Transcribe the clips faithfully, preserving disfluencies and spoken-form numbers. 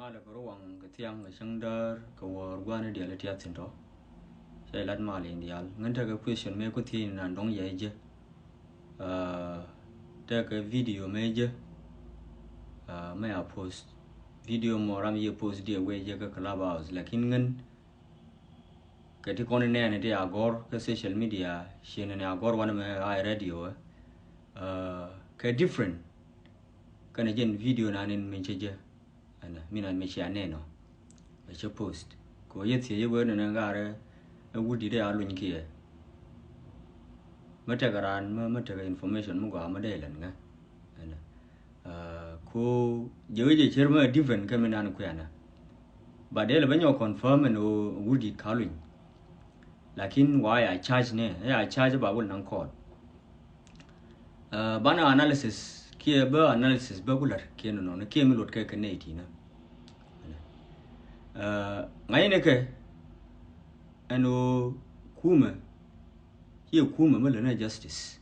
Malɛ kɛ rɔ waŋ kɛ thiaŋ kɛ cäŋ däär kɛ wäär gua̱a̱r ni diaal i̱ tiath thi̱n tɔ. Cɛ lat mal in diaal ŋän tekɛ question mëë ku thiec ni nan dɔ̱ŋ yɛ jɛ. Tekɛ video mëë jɛ. Mëë a post video mɔ ram yɛ post diɛ wee jɛ kä Clubhouse, lakin ŋän kɛ ti kɔn nɛɛni ti a gɔr kä social media, ciɛ nɛni a gɔr wanɛ mɛ a radio. Kɛ different kɛnɛ jɛn video nan in min cɛ jɛ ɛnɛ, min an mi cia nɛnɔ. Ɛ cɛ post kɛ yɛ thiɛ yɛ wee nɛnɛ ŋaarɛ ɛ wut dit ɛ a luny kiɛ. Mɛ tekɛ raan mɛ mɛ tekɛ information mɛ gɔaa mɛ dee lɛn ŋɛ ɛnɛ. Ko jɛ wee jɛ cir mɛ different kɛ min an kuɛnɛ. But dee lɛ bɛ nyɔ confirm ɛn ɣöö wut dit ka luny. Lakin wa ya charge ni ya charge ba wul nan court. Banɛ analysis kiɛ bä analysis bä kulär kiɛ nɔnɔ ni kiɛ mi lot kɛ kɛ nɛy tinä. Ŋa̱cni kɛ ɛn ɣöö kumɛ kiɛ kumɛ mi lät ni justice.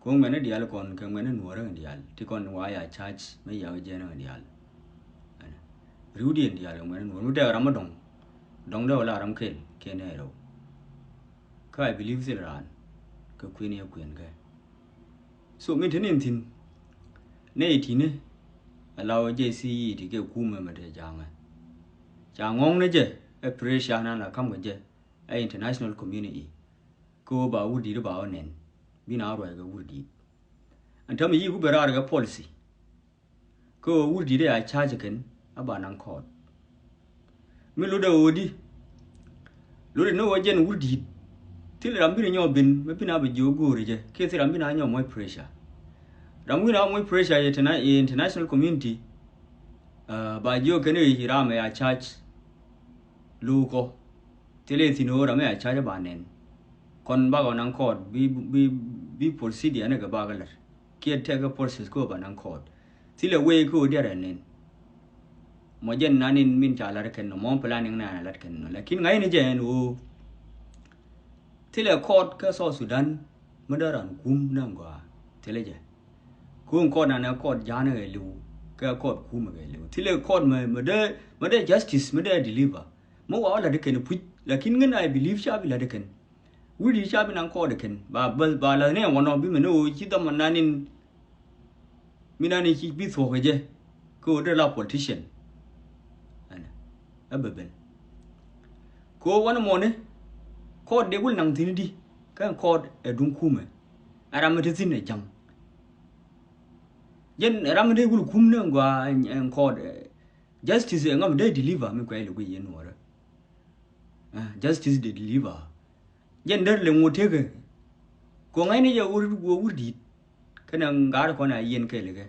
Ko ŋuɛ̈ni diaal kɔn kɛ ŋuɛ̈ni nuɔ̱ɔ̱rä diaal ti kɔn wa ya charge mi ya wä jɛn diaal. Riwdiɛn diaal kɛ ŋuɛ̈ni nuɔ̱ɔ̱rä mi dɛk ram mi dɔ̱ŋ dɔ̱ŋ dee wä la ram kɛl kiɛ nɛy rɛw. Kä I believe thil raan kɛ kuën yɛ kuën kɛ. So min te ni thi̱n nɛy ti̱ni ala wä jɛ C E ti kɛ kumɛ mɛ te ja̱a̱ŋɛ. Ca ŋɔ̱ŋ ni jɛ ɛ pressure nan la ka̱m kɛ jɛ ɛ international community. Kä wä ba wur di̱i̱t ba wä nɛn bi na ruac kɛ wur di̱i̱t. Ɛn täämɛ yi ku ben raar kɛ policy. Kä wä wur di̱i̱t a charge kɛn a ba naŋ court. Mi lotdɛ ɣöö di lotdɛ ni wä jɛn wur di̱i̱t. Thil ram bi ni nyɔk ben mɛ bi na bɛ jiök go̱o̱ri jɛ kiɛ thil ram bi na nyɔk moc pressure. Ram wi̱n a moc pressure yɛ interna- yɛ international community. Ba jiök kɛn i̱ ram ɛ a charge. Lo̱o̱ kɔ thilɛ thi̱n ɣöö ram ɛ a charge ba nɛn. Kɔn bakɔ naŋ court bi bi bi procedure ni kɛ bakɔ lät kiɛ tekɛ process kä ba naŋ court. Thilɛ wee kä ɣöö diarɛ nɛn. Mɔ jɛn nan in min ca lat kɛn nɔ mɔ planning nan lat kɛn nɔ lakin ŋa̱cni jɛ ɛn ɣöö thilɛ court kä South Sudan. Mi dee ran kum ni ɛn gɔaa thilɛ jɛ. Kä ɛn court nan ɛ court ja̱a̱n ɛ li̱w kɛ court kum ɛ li̱w thilɛ court mɛ mɛ dee mɛ dee justice mɛ dee deliver. Mi wa wä la̱t kɛn puc lakin ŋän I believe ca bi la̱t kɛn. Wut di̱i̱t ca bi naŋ court kɛn ba ba ba la̱th ni ɛn wanɔ bi mɛ ni ɣöö ci dhɔmɔ nan in. Mi nan in ci bi thuɔ̱k kɛ jɛ kä ɣöö dee la politician. Ɛnɛ ɛ bɛ ben. Kɛ ɣöö wanɛ mɔni court dee wul naŋ thi̱n di kä ɛn court ɛ duŋ kumɛ. Ɛ ram mi te thi̱n ɛ ja̱ŋ. Jɛn ɛ ram mi dee wul kum ni ɛn gɔaa ɛn court. Justice ɛ ŋa mi dee deliver mi kuɛ lɛ guic yɛn nuɔrɛ. Justice dee deliver. Jɛn der lɛ ŋot tekɛ. Kɛ ŋa̱cni jɛ wur wur wur di̱i̱t. Kɛnɛ ŋa̱r kɔn a yɛn kɛɛl kɛ.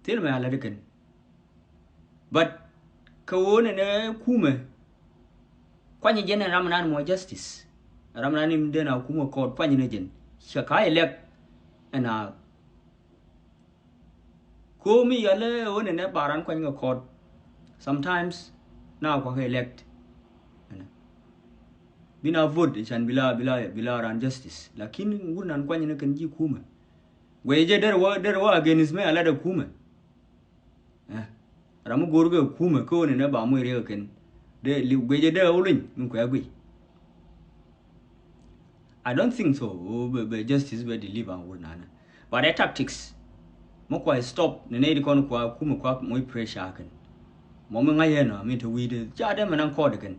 Thil mɛ a la̱t kɛn. But kɛ ɣöö nɛnɛ kumɛ. Kuany jɛn ɛn ram nan mɔ justice. Ram nan in den a kumɛ court kuany ni jɛn. Cɛ ka elect ɛn a Ko mi yalɛ ɣöö nɛnɛ ba ran kuany kɛ court. Sometimes na kuak elect. Ɛnɛ bi na vote can bi la bi la bi la ran justice. Lakin wur nan kuany ni kɛn ji̱ kumɛ. Guɛy jɛ der wä der wä against mɛ a lat ɛ kumɛ. Ɛ ram mi go̱o̱r kɛ kumɛ kä ɣöö nɛnɛ ba moc riɛk ɛ kɛn. Dee guɛy jɛ der wä luny mi kuɛ guiy. I don't think so. Bɛ, bɛ justice bɛ deliver wur nanɛ. But ɛ tactics. Mɔ kua stop ni nɛy di kɔn kua kumɛ kua moc pressure kɛn. Mɔ mi ŋa̱c yɛn ɔ mi te wi̱i̱dɛ ca dee mɛ naŋ court kɛn.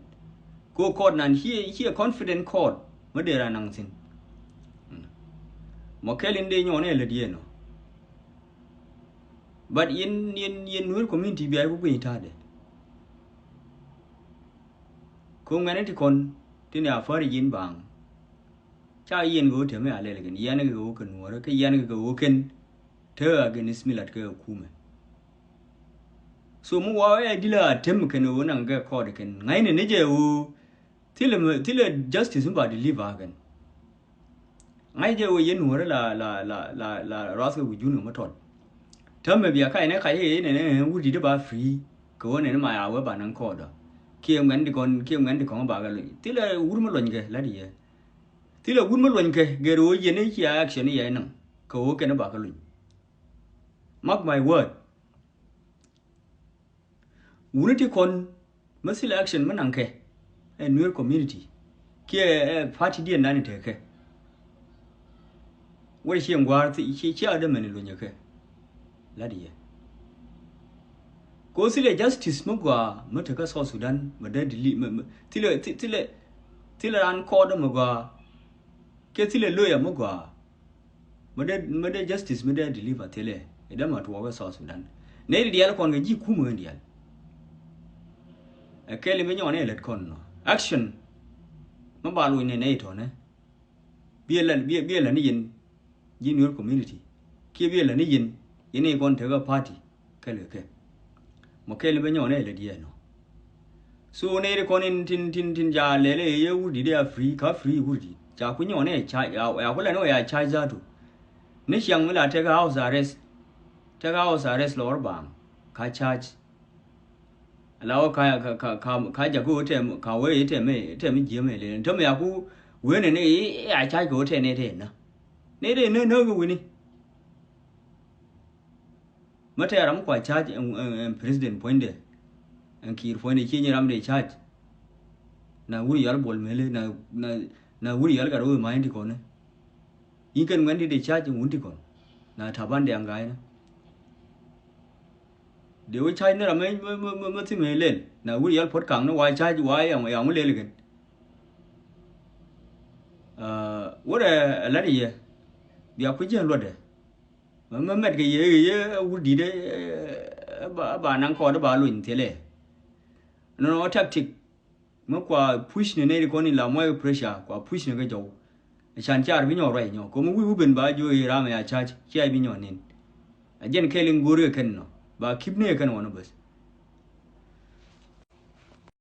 Ko court nan ci ci confident court mɛ dee ra naŋ thi̱n. Mɔ kɛl in dee nyɔɔn ɛ lät yɛn ɔ. But yɛn yɛn yɛn Nuer community bia ku guiy ta̱a̱dɛ. Ko ŋuɛ̈ni ti kɔn ti ni a färi ji̱n baaŋ. Ca yɛn kɛ ɣöö tɛmɛ a lɛl kɛn yɛn kɛ ɣöö kɛ nuɔ̱ɔ̱rä kɛ yɛn kɛ ɣöö kɛn te against mi lat kɛ ɣöö kumɛ. So mi wa ɛ dilɛ a tɛm kɛn ɣöö naŋ kɛ kɔɔt kɛn ŋa̱cnɛ ni jɛ ɣöö thilɛ thilɛ justice mi ba deliver kɛn. Ŋa̱c jɛ wee yɛn nuɔ̱ɔ̱rä la la la la la ruath kɛ wi̱c jun kɛ mä tɔt. Täämɛ bia kac nɛ kac i̱ nɛnɛ wut di̱t i̱ ba free kɛ ɣöö nɛnɛ ma ya wee ba naŋ kɔɔdɔ. Kiɛ ŋuɛn di kɔn kiɛ ŋuɛn di kɔn ba kɛ luny thilɛ wut mi luɔ̱nykɛ la̱t yɛ. Thilɛ wut mi luɔ̱nykɛ gɛr ɣöö yɛn i̱ cia action i̱ yɛ naŋ kɛ ɣöö kɛn i̱ ba kɛ luny. Mark my word. Wuni ti kɔn mi thilɛ action mi naŋ kɛ ɛ Nuer community kiɛ ɛ party diɛn dan in tekɛ. Wä ciɛ ŋua̱a̱r ci a dämɛn in lunyɛ kɛ. Lat yɛ ko thilɛ justice mi gɔaa mi tekä South Sudan mi dee dili mi thilɛ thilɛ thilɛ ran kɔɔdä mi gɔaa. Kɛ thilɛ lawyer mi gɔaa. Mi dee mi dee justice mi dee deliver thilɛ. Ɛ dee ma tuɔɔk ɛ South Sudan. Nɛy di diaal kɔn kɛ ji̱ kumä in diaal. Ɛ kɛl in bi nyɔɔn ɛ lät kɔn nɔ action. Mi ba luny nɛ nɛy tɔnɛ. Bi ɛ lät bi ɛ lät ni yɛn ji̱ Nuer community. Kiɛ bi ɛ lät ni yɛn yɛn i̱ kɔn tekɛ party. Kɛl kɛ kɛ mɔ kɛl in bi nyɔɔn ɛ lät yɛ nɔ. So nɛy di kɔn in tin tin tin ca lɛl ɛ yɛ wut di dee a free ka free wut di ca ku nyɔɔn ɛ ca ya ku lɛn ɛ ya ca zatu. Ni ciaŋ mi la tekɛ house arrest. Tekɛ house arrest lɔr baaŋ ka charge. Ala wä ka ka ka ka ka jakä wä tɛm ka wä tɛm tɛm jiɛm ɛ lɛ tɛm ya ku wä nɛ ni ya charge kɛ wä tɛm nɛ tɛ na. Nɛ tɛ nɛ nɛ kɛ wini. Mä tɛ ram kua charge ɛn president puɔ̱nydɛ. Ɛn Kiir puɔ̱nydɛ ci nyi ram dee charge. Na wuri yal Bol Mel na na na wuri yal gat wä ma in ti kɔn. Yin kɛn ŋuɛn ti dee charge wun ti kɔn. Na Taban dee aŋ ga̱a̱c na. Dee wä charge ni ram mä thim lel na wuri yal Puɔt Kaŋ ni wa charge wa yaŋ yaŋ wä lel kɛn. Wä rɛ lat yɛ bia ku jiɛn luɔtdɛ. Mä mä mɛt kɛ yɛ yɛ wut di̱t ɛ ba naŋ kɔɔt ɛ ba lony thilɛ. Nɔnɔ tactic. Mä kua push ni nɛy ti kɔn in la muɔc pressure kua push ni kä jɔw. Can car bi nyɔk ruac nyɔk kɛ mi wi̱i̱ wi̱i̱ ben ba jiö i̱ ram ya ca̱c cia bi nyɔk nin. A jɛn kɛl in go̱o̱r kɛ kɛn nɔ ba kip ni kɛ kɛn wɔn bäth.